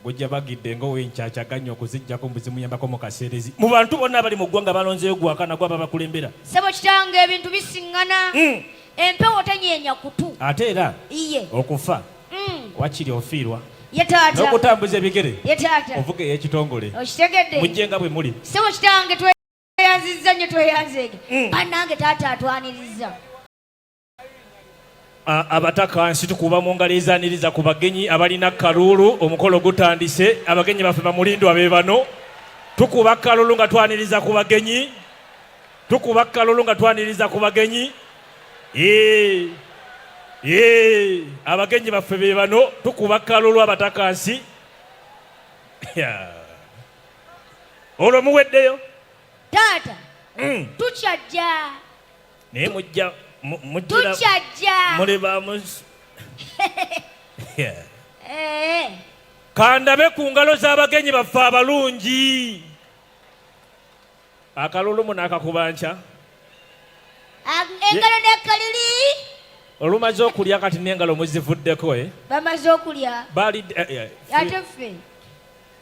Gujja bagidde ng'owenkyakyagannya okuziggyako mbu zimuyambako mu kaseerezi. Mu bantu bonna abali mu ggwanga balonzeeyo gwakana gwaba bakulembera. Ssebo kitange ebintu bisiŋŋana. Empewo tenyeenya kutu. Ate era Iye. okufa wakiri ofiirwa. Ye taata. N'okutambuza ebigere Ye taata. ovuga ey'ekitongole. Okitegedde? Mujje nga bwe muli. Ssebo kitange tweyanzizza nnyo tweyanzeege. Bannange taata atwaniriza. Abataka nsi tukuba mu ngalo ezaniriza ku bagenyi abalina kaluulu. Omukolo gutandise, abagenyi baffe bamulindwa be bano. Tukuba kalulu nga twaniriza ku bagenyi, tukuba kalulu nga twaniriza ku bagenyi. Abagenyi baffe be bano, tukuba kalulu abataka nsi. Olwo muweddeyo taata. Tukyajja naye mujja mujjira tukyajja muli ba Kandabe ku ngalo z'abagenyi baffe abalungi. Akalulu muno akakuba nkya. Engalo nekalili. Olumaze okulya kati n'engalo muzivuddeko, eh? Bamaze okulya. Balidde, Ate ffe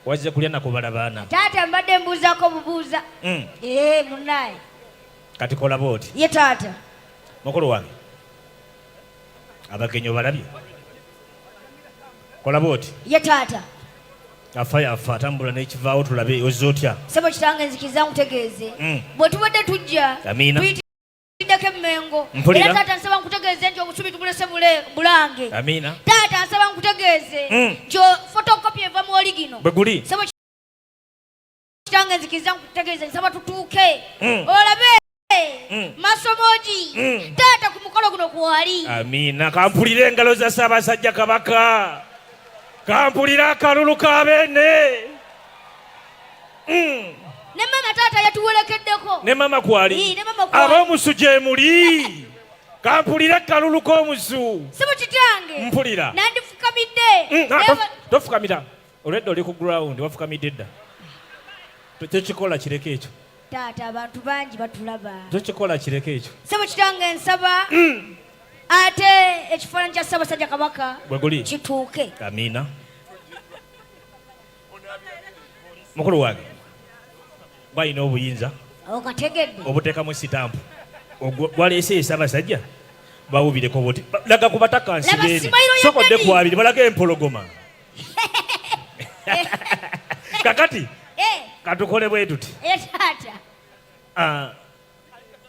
wazze kulya nakubala baana. Taata mbadde mbuuzaako bubuuza. Munnaye. Kati kola bw'oti. Ye taata. Mukulu wange, abagenyi obalabye, kola bw'oti. Ye taata. Afa yafa atambula n'ekivaawo tulabe ozza otya. Ssebo kitange nzikiriza nkutegeeze. Bwe tubadde tujja Amiina. Tuyitiddeko Emmengo. Mpulira. Era taata nsaba nkutegeeze nti obusubi tubulese Bulange. Amiina. Taata nsaba nkutegeeze nti photocopy eva mu oligino. Bwe guli. Ssebo kitange nzikiriza nkutegeeze, nsaba tutuuke olabe masomogi taata ku mukolo guno kwali. Amiina. Kampulire engalo za Ssaabasajja Kabaka, kampulire akalulu ka Beene. Ne mama taata yatuwerekeddeko. Ne mama kwali. Ii, ne mama kwali. Ab'omusu gye muli, kampulire akalulu k'omusu. Ssebo kitange. Mpulira. Nandifukamidde. Ah, tofukamira, olwedda oli ku ground, wafukamidde dda. Tekikola, kireke ekyo. Taata abantu bangi batulaba. Tokikola, kireke ekyo. Ssebo kitange nsaba ate ekifaananyi kya Ssaabasajja Kabaka Bwe guli. kituuke. Amiina. Mukulu wange balina obuyinza Okategedde? obuteekamu sitampu. Gwaleese Ssaabasajja bawubireko buti. Laga ku bataka Laba nsibeene. simayiro ya Sokodde Daddy. ku abiri balaga empologoma. Kakati katukole bwe tuti. Ye taata. Ah,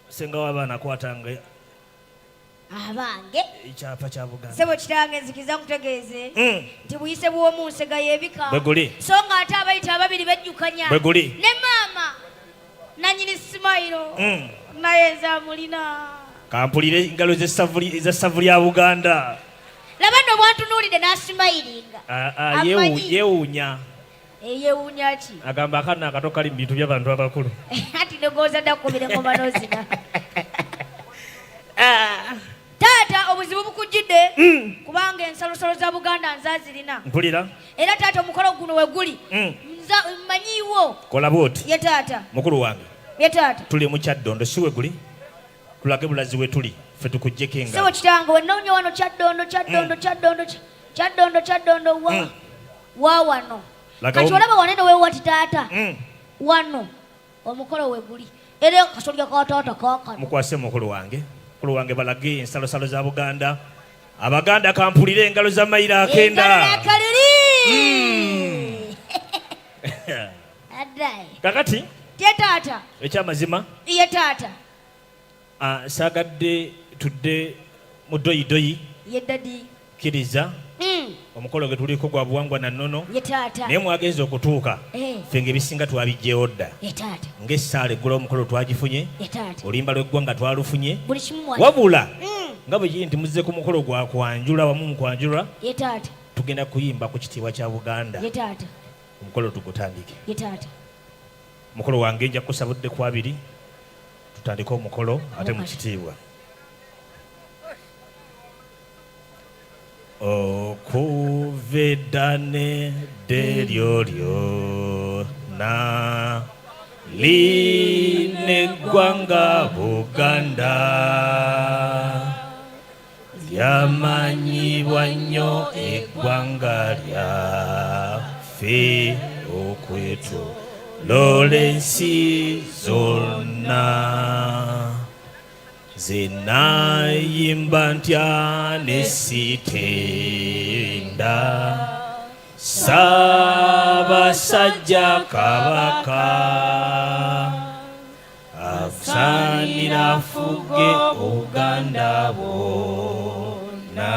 senga w'abaana akwatanga Abange. ekyapa kya Buganda. Ssebo kitange nzikiriza nkutegeeze nti buyise bw'omu nsega y'ebika. Bwe guli. So nga ate abayita ababiri bejjukanya. Bwe guli. Ne maama nanyini simayiro naye nze amulina. Kampulire engalo z'essavu lya Buganda. Laba nno bwantunuulidde n'asimayiringa. Ah, ah, Amanyi. Yeewuunya. Yeewuunya ki? Agamba akaana akato kali mu bintu by'abantu abakulu. Anti ndowooza dda kukubira engoma n'ozina. Taata obuzibu bukujjidde kubanga ensalosalo za Buganda nze azirina. Mpulira. Era taata omukolo guno we guli nza mmanyiiwo. Kola bwoti. Ye taata. Mukulu wange, Ye taata. tuli mu Kyaddondo, si we guli? Tulage bulazi we tuli, ffe tukuggyeko Ssebo engalo. kitange wenoonya wano Kyaddondo, Kyaddondo, Kyaddondo, Kyaddondo, Kyaddondo wa wa wano. Lagawo. Kati olaba wanene wewati taata. Wano omukolo we guli era akasolya ka taata kaakano. Mukwase mukulu wange. Mukulu wange, balage ensalosalo za Buganda. Abaganda, kampulire engalo za mayiro akenda. Engalo akaliri. Addaye. Kakati Ye taata. ekyamazima, Ye taata. ah, saagadde tudde mu doyidoyi. Ye daddy. Kkiriza omukolo gwe tuliko gwa buwangwa na nnono. Ye taata. Naye mwagenza okutuuka, ffe ng'ebisinga twabiggyewo dda. Ye taata. Ng'essaala eggula omukolo twagifunye, Ye taata. oluyimba lw'eggwanga twalufunye. Buli kimu Wabula nga bwe kiri nti muzze ku mukolo gwa kwanjula wamu mu kwanjula, Ye taata. tugenda kuyimba ku kitiibwa kya Buganda. Ye taata. Omukolo tugutandike. Ye taata. Mukolo wange, nja kusabudde ku abiri tutandike omukolo ate mu kitiibwa. Okuva edda nedda eryo lyonna lina eggwanga Buganda lyamanyibwa nnyo eggwanga lyaffe. waffe okwetoloola ensi zonna. Nze nayimba ntya ne sitenda Ssaabasajja Kabaka asaanira afuge Obuganda bwonna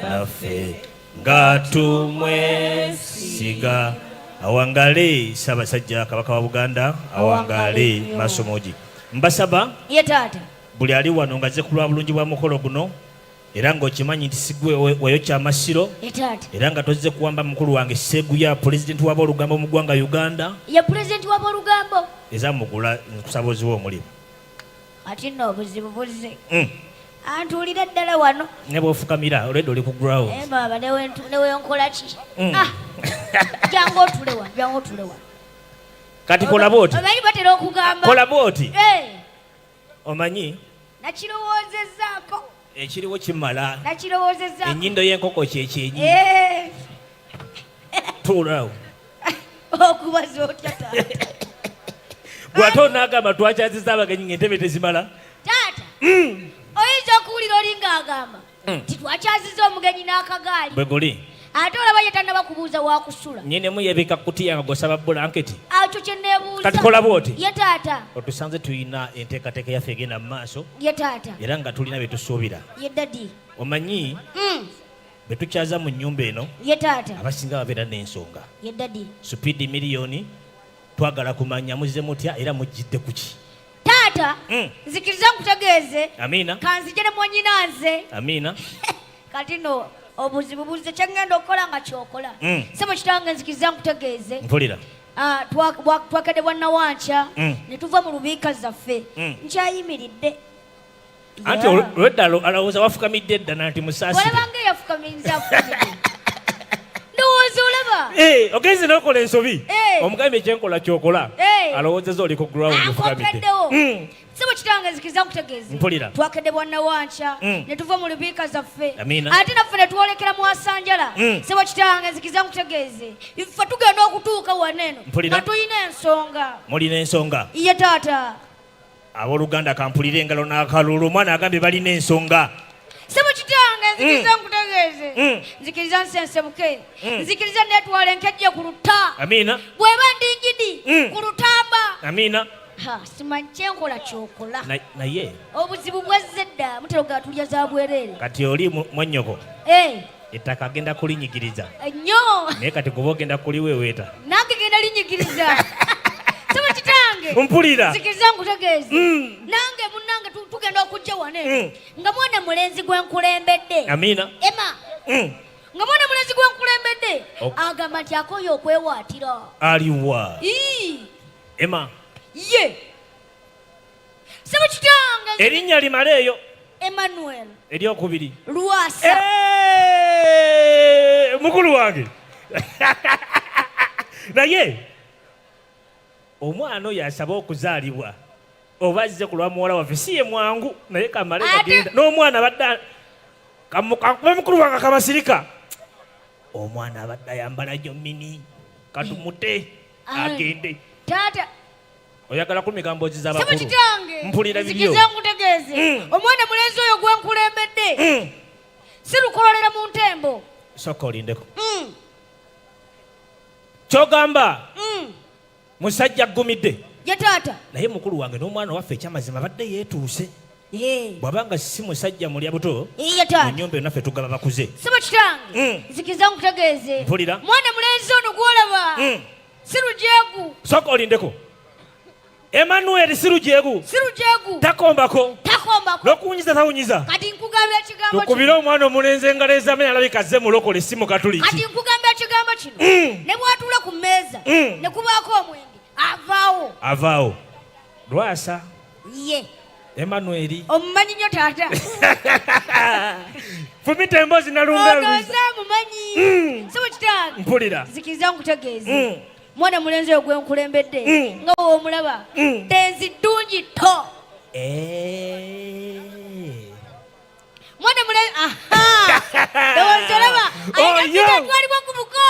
naffe nga tumwesiga. Awangale Ssaabasajja Kabaka wa Buganda, awangale Masomogi. Mbasaba ye taata buli ali wano nga azze ku lwa bulungi bwa mukolo guno era ng'okimanyi nti sigwe wayokya amasiro ye taata era nga tozze kuwamba mukulu wange Sseguya, pulezidenti w'aboolugambo mu ggwanga Uganda. Ye pulezidenti w'aboolugambo. Ezamugula nkusaba oziwe omulimu. Kati nno obuzibu buzze. Antuulire ddala wano. Ne bw'ofukamira olwedda oli ku ground. Naye maama ne wenkola ki? Jangu otule wano, jangu otule wano. Kati kola bw'oti. Omanyi batera okugamba. Kola bw'oti. Omanyi? Nakirowoozezzaako. Ekiriwo kimala. Nakirowoozezzaako. Ennyindo y'enkoko kyekyenyi. Tuulaawo. Okubaza otya taata? Bw'ate onaagamba twakyaziza abagenyi ng'entebe tezimala. Taata, oyinza okuwulira oli ng'agamba nti twakyaziza omugenyi n'akagaali. Bwe guli. Ate olaba ye tannaba kubuuza wakusula. Nnyinimu yeebikka kutiya nga gw'osaba bulanketi. Ekyo kye neebuuza. Kati kola bw'oti. Ye taata. Otusanze tulina enteekateeka yaffe egenda mu maaso. Ye taata. Era nga tulina bye tusuubira. Ye daddy. Omanyi bwe tukyaza mu nnyumba eno. Ye taata. Abasinga babeera n'ensonga. Ye daddy. Supiidi miliyoni twagala kumanya muzze mutya era mujjidde ku ki? Taata, nzikiriza nkutegeeze. Amiina. Kanzije ne mwannyina nze. Amiina. Kati no obuzibu buzze kye ŋŋenda okukola nga ky'okola. Ssebo kitange nzikiriza nkutegeeze. Mpulira. Twakedde bwa Nawankya ne tuva mu lubiika zaffe. Nkyayimiridde. Anti olwedda alowooza wafukamidde dda nanti musaasire. Olaba nga eyafukamiriza afukamidde. Ndowooza olaba. Ogenze n'okola ensobi. Omugambye kyenkola ky'okola. Alowoozezza oli ku ground ofukamidde. Ankopeddewo. Ssebo kitange nzikiriza nkutegeeze. Mpulira. Twakedde bwa Nawankya ne tuva mu lubiika zaffe. Amiina. Ate naffe ne twolekera Mwasanjala. Ssebo kitange nzikiriza nkutegeeze. Ffe tugenda okutuuka wano eno. Mpulira. Nga tulina ensonga. Mulina ensonga. Ye taata. Abooluganda kampulire engalo n'akalulu. Omwana agambye balina ensonga. Ssebo kitange nzikiriza nkutegeeze. Nzikiriza nsensebuke. Nzikiriza neetwala enkejje ku luta. Amiina. Bw'eba ndingidi ku lutamba. Amiina. Simanyi kyenkola ky'okola. Naye. Obuzibu bwazze dda mutero ga tulya za bwereere. Kati oli mwannyoko. Ettaka agenda kulinyigiriza. Nnyo. Naye kati kuba ogenda kuliweweeta. Nange genda linyigiriza. Ssebo kitange. Mpulira. Nzikiriza nkutegeeze. Nange munnange tugenda okujja wano eno. Nga mwana mulenzi gwe nkulembedde. Amiina. Emma. Nga mwana mulenzi gwe nkulembedde. Agamba nti akooye okwewaatira. Aliwa. Emma. Ye. Ssebo kitange. Erinnya limaleeyo. Emmanuel. Eryokubiri. Lwasa. Mukulu wange. Naye omwana oyo asaba okuzaalibwa oba azze ku lwa muwala waffe si ye mwangu naye kamale kagenda n'omwana abadde kankube mukulu wange akabasirika. Omwana abadde ayambala nnyo mini katumute agende. Taata. Oyagala kumiga mboozi z'abakulu. Ssebo kitange. Mpulira bibyo. Nzikiriza nkutegeeze. Omwana mulenzi oyo gwe nkulembedde. Si lukololera mu ntembo. Sooka olindeko. Ky'ogamba musajja aggumidde. Ye taata. Naye mukulu wange n'omwana waffe ekyamazima abadde yeetuuse. Bw'abanga si musajja mulya buto, Ye taata. mu nnyumba eno naffe tugaba bakuze. Ssebo kitange. Nzikiriza nkutegeeze. Mpulira. Mwana mulenzi ono gw'olaba. Si lujeegu. Sooka olindeko. Emmanuel si lujeegu. Si lujeegu. Takombako. Takombako. N'okuwunyiza tawunyiza. Kati nkugamba ekigambo kino. Tukubire omwana omulenzi engalo ez'amaanyi alabika azze mulokole si mukatuliki. Kati nkugamba ekigambo kino. Ne bw'atuula ku mmeeza, ne kubaako omwenge, avaawo. Avaawo. Lwasa. Ye. Emmanuel. Omumanyi nnyo taata. Fumita emboozi nalumbe. Olowooza omumanyi. Ssebo kitange. Mpulira. Nzikiriza nkutegeeze. Mwana mulenzi oyo gwe nkulembedde nga w'omulaba ddenzi ddungi tto. Mwana mulenzi, aha! Ndowooza olaba, Oyo! ayina atwalibwa ku buko.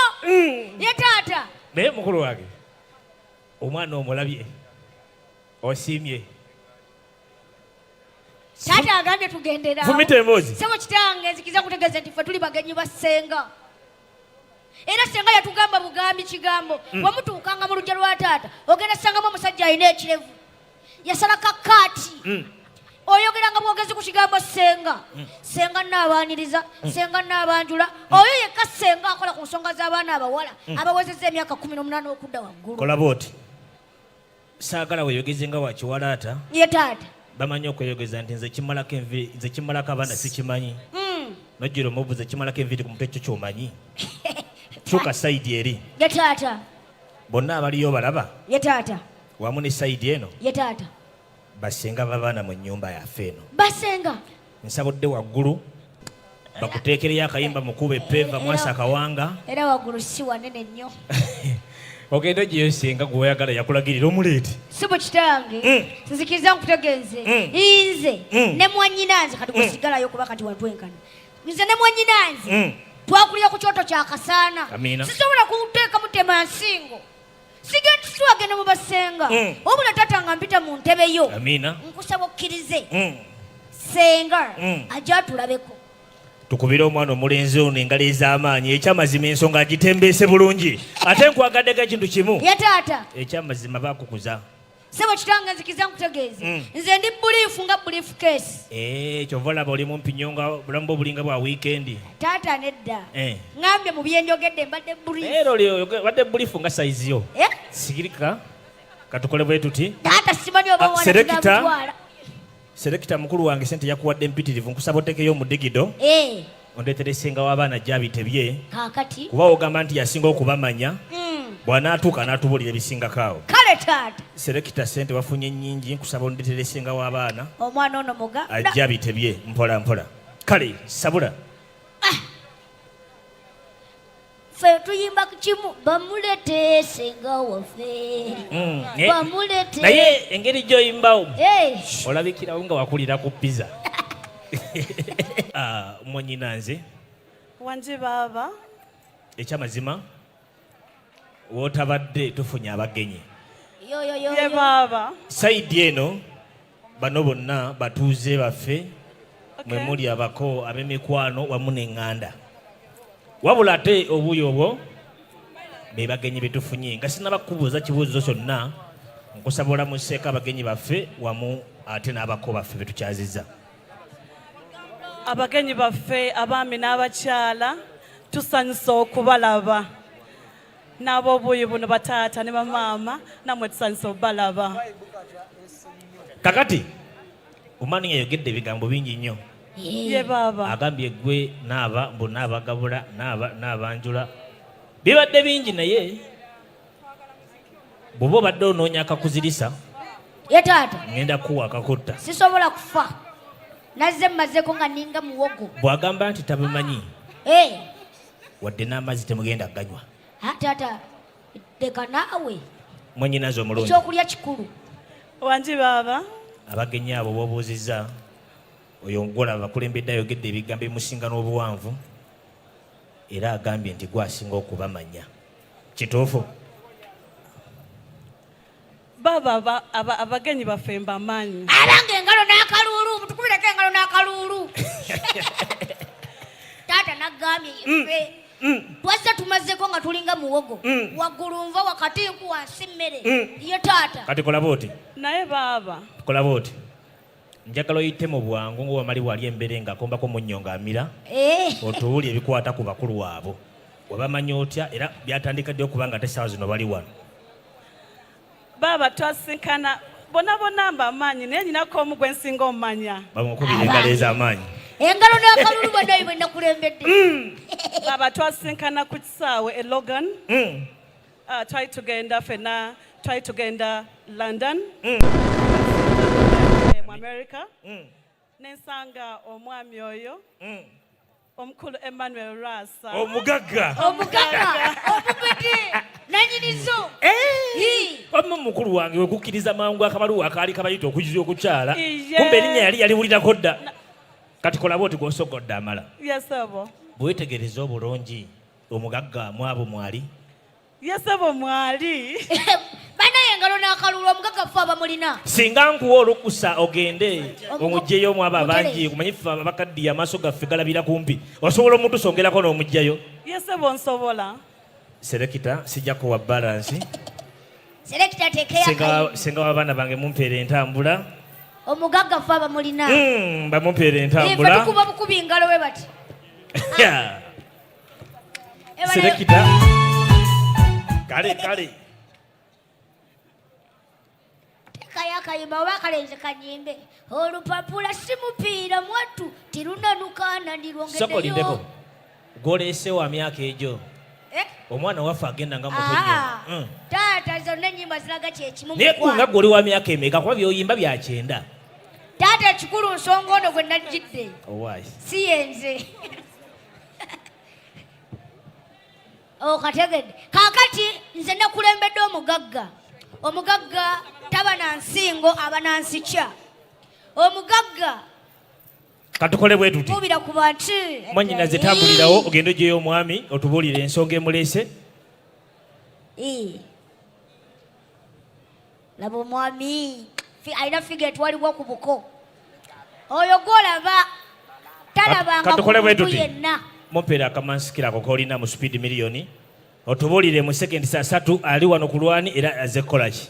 Ye taata. Naye mukulu wange omwana omulabye osiimye. Taata agambye tugendera. Fumita emboozi. Sebo kitange nzikiza kutegeeza nti ffe tuli bagenyi ba ssenga. Era ssenga yatugamba bugambi kigambo. Wamutuukanga mu luggya lwa taata ogenda ssangamu omusajja alina ekirevu. Yasala kakkaati. Oyogeranga bwogezi ku kigambo ssenga. Ssenga nnaabaaniriza, ssenga nnaabanjula. Oyo yekka ssenga akola ku nsonga z'abaana abawala abawezezza emyaka 18 okudda waggulu. Kola bw'oti. Saagala weeyogeze nga wa kiwalaata. Ye taata. Bamanyi okweyogeza nti nze kimalako envi, nze kimalako abaana sikimanyi. Nojjira omubuuza kimalako enviiri ku mutwe kyo ky'omanyi. Kyuka sayidi eri. Ye taata. Bonna abaliyo balaba. Ye taata. Wamu ne sayidi eno. Ye taata. Basenga b'abaana mu nnyumba yaffe eno. Basenga. Nsaba odde waggulu bakuteekereyo akayimba mukuba eppeeva mwasa akawanga. Era waggulu si wanene nnyo. Ogenda oggyeyo ssenga gw'oyagala yakulagirira omuleete. Ssebo kitange, nzikiriza nkutegeeze. Nze ne mwannyinanze kati gwe sigalayo kuba kati watwenkana. Nze ne mwannyinanze twakulira ku kyoto kya Kasaana. Amiina. Sisobola kuteeka mutema nsingo. Sigenda twagenda mu basenga. Wabula taata nga mpita mu ntebe yo. Amiina. Nkusaba okkirize. Ssenga ajja atulabeko. Tukubire omwana omulenzi ono engalo ez'amaanyi. Ekyamazima ensonga agitembeese bulungi. Ate nkwagadeko ekintu kimu. Ye taata. Ekyamazima baakukuza. Ssebo kitange nzikiza nkutegeeze. Nze ndi buliifu nga buliifu keesi. Kyova olaba oli mumpi nnyo nga obulamu bwo bulinga bwa wiikendi. Taata nedda. Ŋŋambye mu bye njogedde mbadde buliifu. Era oli obadde buliifu nga sayizi yo. Sigirika katukole bwe tuti. Taata simanyi oba omwana tunamutwala. Selekita mukulu wange sente yakuwadde mpitirivu, nkusaba oteekeyo omudigido. Ondeetere ssenga w'abaana gy'abitebye. Kaakati. Kuba ogamba nti yasinga okubamanya. Bw'anaatuuka n'atubuulira ebisingako awo. Kale taata. Selekita sente wafunye nnyingi, nkusaba ondeetere ssenga w'abaana. Omwana ono muganda. Ajja abitebye mpola mpola. Kale sabula. Ffe tuyimba kimu bamulete ssenga waffe. Bamulete. Naye engeri gy'oyimbawo olabikirawo nga wakulira ku pizza. Mwannyinanze. Wangi baaba. Ekyamazima w'otabadde tufunye abagenyi. Yo, yo, yo, Ye yo. baaba. Sayidi eno bano bonna batuuze baffe. Mwe muli abako ab'emikwano wamu n'eŋŋanda. Wabula ate obuuyi obwo be bagenyi be tufunye. Nga sinnaba kukubuuza kibuuzo kyonna, nkusaba olamuseeko abagenyi baffe wamu ate n'abako baffe be tukyazizza. Abagenyi baffe abaami n'abakyala tusanyusa okubalaba. N'ab'obuuyi buno bataata ne bamaama nammwe tusanyusa okubalaba. Kakati omwami yayogedde ebigambo bingi nnyo. Ye baaba. Agambye gwe naaba mbu naabagabula naaba naabanjula. Bibadde bingi naye bw'oba obadde onoonya akakuzirisa, Ye taata. Ngenda kuwa akakutta. Sisobola kufa. Nazze mmazeeko nga nninga muwogo. Bw'agamba nti tabimanyi. Wadde n'amazzi temugenda kuganywa. Ha, taata, leka naawe. Mwannyinaze omulungi. Ekyokulya kikulu. Wangi baaba. Abagenyi abo b'obuuzizza, oyo ng'olaba abakulembedde ayogedde ebigambo ebimusinga n'obuwanvu, era agambye nti gw'asinga okubamanya. Kituufu? Baaba abagenyi baffe mbamanyi. Abange engalo n'akaluulu, mutukubireko engalo n'akaluulu. Taata n'agambye ffe. Twazze tumazeeko nga tulinga muwogo. Waggulu nva, wakati nku, wansi mmere. Ye taata. Kati kola bw'oti. Naye baaba. Kola bw'oti. Njagala oyite mu bwangu ng'owamali wali embere ng'akombako munnyo ng'amira. Otuwulire ebikwata ku bakulu abo. Wabamanya otya era byatandika ddi okuba nga ate essaawa zino bali wano? Baaba twasinkana bonna bonna mbamanyi naye nninako omu gwe nsinga omanya. Bamukubira engalo ez'amaanyi. Engalo n'akalulu bonna bwe nakulembedde. Baaba twasinkana ku kisaawe e Logan. Twali tugenda ffenna, twali tugenda London. Mu America. Nensanga omwami oyo. Omukulu Emmanuel Lwasa. Omugagga. Omugagga, omupete, nannyinizo. Wamma mukulu wange wekukkiriza mangu akabaluwa akaali kabayita okujja okukyala. Iye. Kumbe erinnya yali yaliwulirako dda. Kati kola bw'oti gw'osogodde amala. Yes, sebo. Bwetegereza obulungi omugagga mu abo mwali. Yesebo mwali. Banaye engalo n'akalulu omugagga ffe abamulina. Singa nkuwa olukusa ogende omugyeyo omu abo abangi, omanyi ffe abakaddiye amaaso gaffe galabira kumpi, osobola omutusongerako n'omugjayo? Yesebo nsobola. Selekita sijja kuwa balansi. Selekita ateekeyo akayimba. Senga w'abaana bange mumpeera entambula. Omugagga ffe abamulina. Bamumpeera entambula. Ffe tukuba bukubi ngalo we bati. Selekita. Kale kale. Teekayo akayimba oba akalenzi kanyimbe. Olupapula si mupiira mwattu tirunanukaana ndirwongeddeyo. Soko lindeko. Gw'oleese wa myaka egyo. Eh? Omwana waffe agenda nga muto nnyo. Ah, Taata zonna ennyimba ziraga kyekimu. Naye gwe nga gwe oli wa myaka emeka kuba by'oyimba bya kyenda. Taata ekikulu nsonga ono gwe najjidde. Owaayi. Si yenze. Okategedde. Kaakati nze nakulembedde omugagga. Omugagga taba na nsingo aba na nsikya. Omugagga katukole bwe tuti. Kubira ku bantu. Mwannyinaze tambulirawo ogende ogyeyo omwami otubuulire ensonga emuleese. Laba omwami alina figa etwalibwa ku buko. Oyo gw'olaba talabanga Katukole bwe ku muntu tuti. yenna. Mumpeera akamansikira ako k'olina mu speed miliyoni otubuulire mu sekendi 3 ali wano ku lwani era azze kukola ki?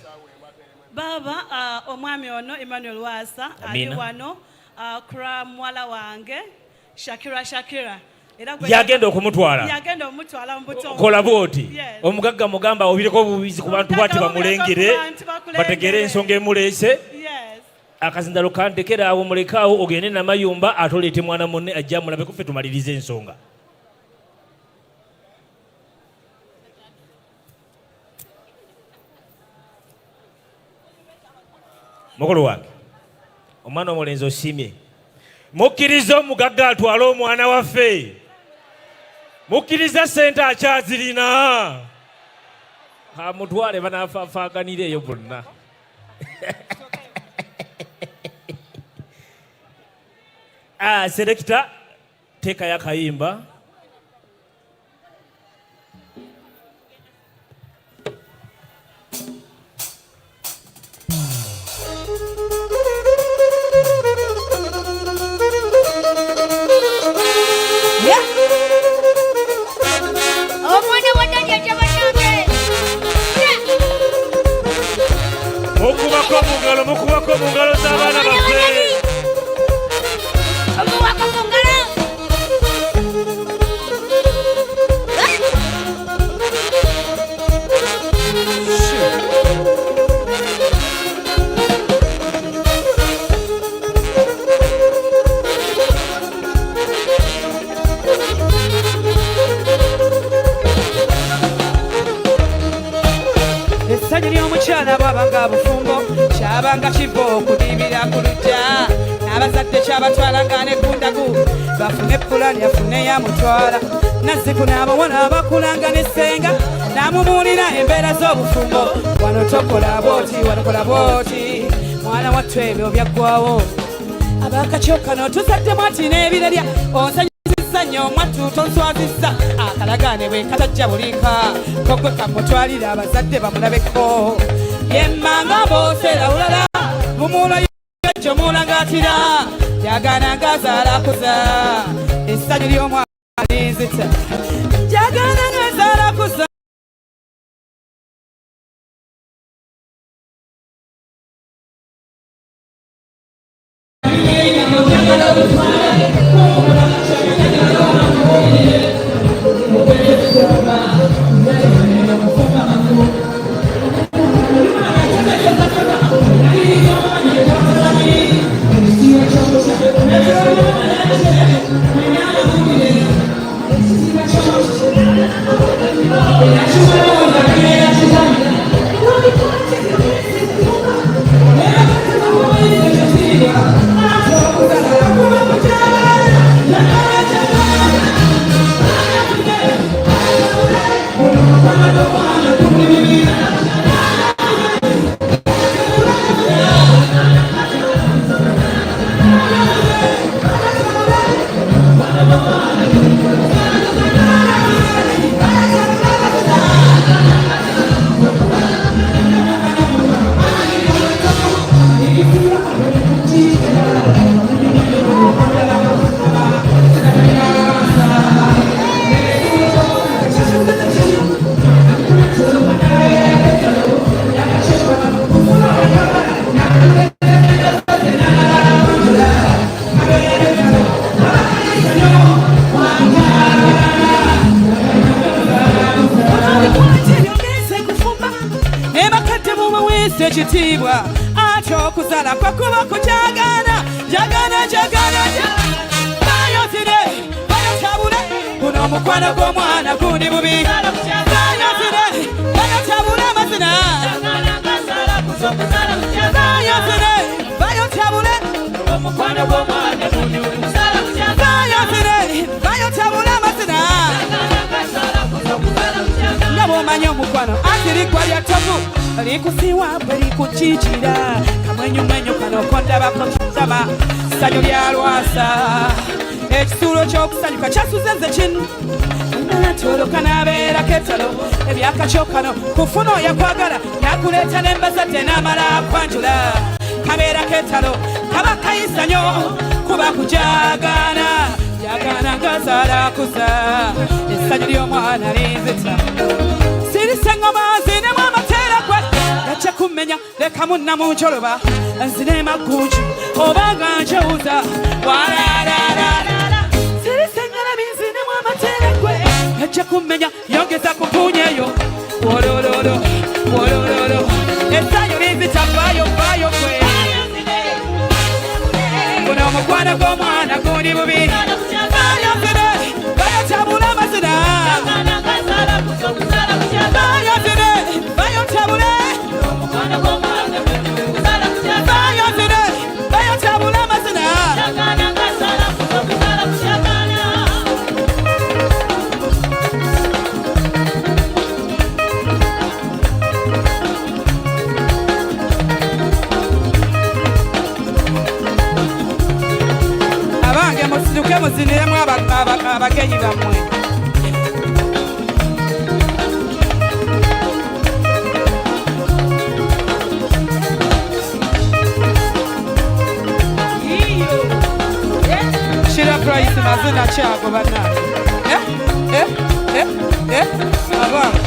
Baaba, omwami ono Emmanuel Lwasa ali Amina. wano, kura muwala wange Shakira Shakira. Era gwe Yagenda okumutwala. Yagenda omutwala mu buto. Kola bw'oti. Yes. Omugagga mugamba obireko obubizi ku bantu bw'ati Omugagga bamulengere, obireko ku bantu bakulengere. bategere ensonga emuleese. Yes. Akazindalo kandekera awo mulekaawo ogende namayumba ate oleete mwana munne ajja amulabeko ffe tumalirize ensonga. Mukulu wange, omwana omulenzi osiimye. Mukkiriza omugagga atwale omwana waffe? Mukkiriza ssente akyazirina? Amutwale banaafaafaaganira eyo bonna. Selekita, teekayo akayimba. Mukubako mu ngalo, mukubako mu ngalo z'abaana baffe. Mukubako mu ngalo. Essanyu ly'omukyala bw'abanga bufumbo kyabanga kiva okudibira ku luggya n'abazadde kyabatwalanga n'eggundagu bafune pulani afune yamutwala nazzikuno abawala abakulanga ne ssenga n'amubuulira embeera z'obufumbo wano tokola bw'oti wano kola bw'oti mwana wattu ebyo byaggwawo abakakyokano tuzaddemu ati n'ebirerya onsanyusizza nnyo mwattu tonswazizza akalagaane bwe katajja bulika kogwe kamutwalira abazadde bamulabeko yemmanga boosera bulala bumuula yojjo mulangaatira jagaana ng'azaala kuza essanyu ly'omwana linzita jagaana ng'azaala kuza. Ekitiibwa ate okuzaala kwe kuba kukyagaana jagana jagana bayozire bayotabule guno omukwano gw'omwana gundi bubi bayozire bayotabule amazina bayozire bayotabule bayozire bayotabule amazina nga bw'omanyi omukwano anti ligwa lya tovu likusiwa bwe likukiikira kamwenyumwenyu kano kondabako kitama ssanyu lya lwasa ekisuulo ky'okusanyuka kyasuze nze kinu natoloka n'abeerako ettalo ebyakakyo kano kufuna oyakwagala nakuleeta n'embazadde n'amala akwanjula kabeerako ettalo kaba kayisanyo kuba kujagana jagana ngazaala kuza essanyu ly'omwana linzita sirise ngoma nzinemu amateera gwe gajja kummenya leka munna munjoloba nzine magunju obanga njewuza walalala sirise ngalabi nzinemu amateera gwe gajja kummenya yongeza kumpunyeyo wolololo wolololo essanyu linzita vayo vayo gwe guno omukwano gw'omwana gundi bubi bayozire bayotabula amazina bayozire bayotabule bayozire bayotabula amazina abange musituke muziniremu abagenyi bammwe. Shira Price mazina kyago bannange. Abange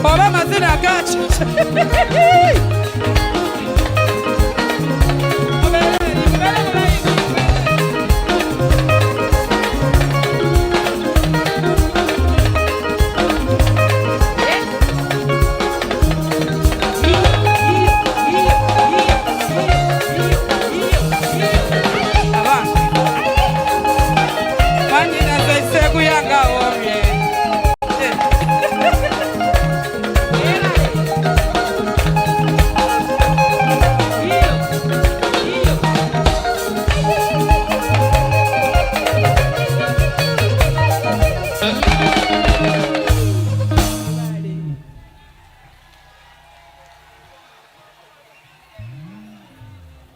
oba mazina gaki.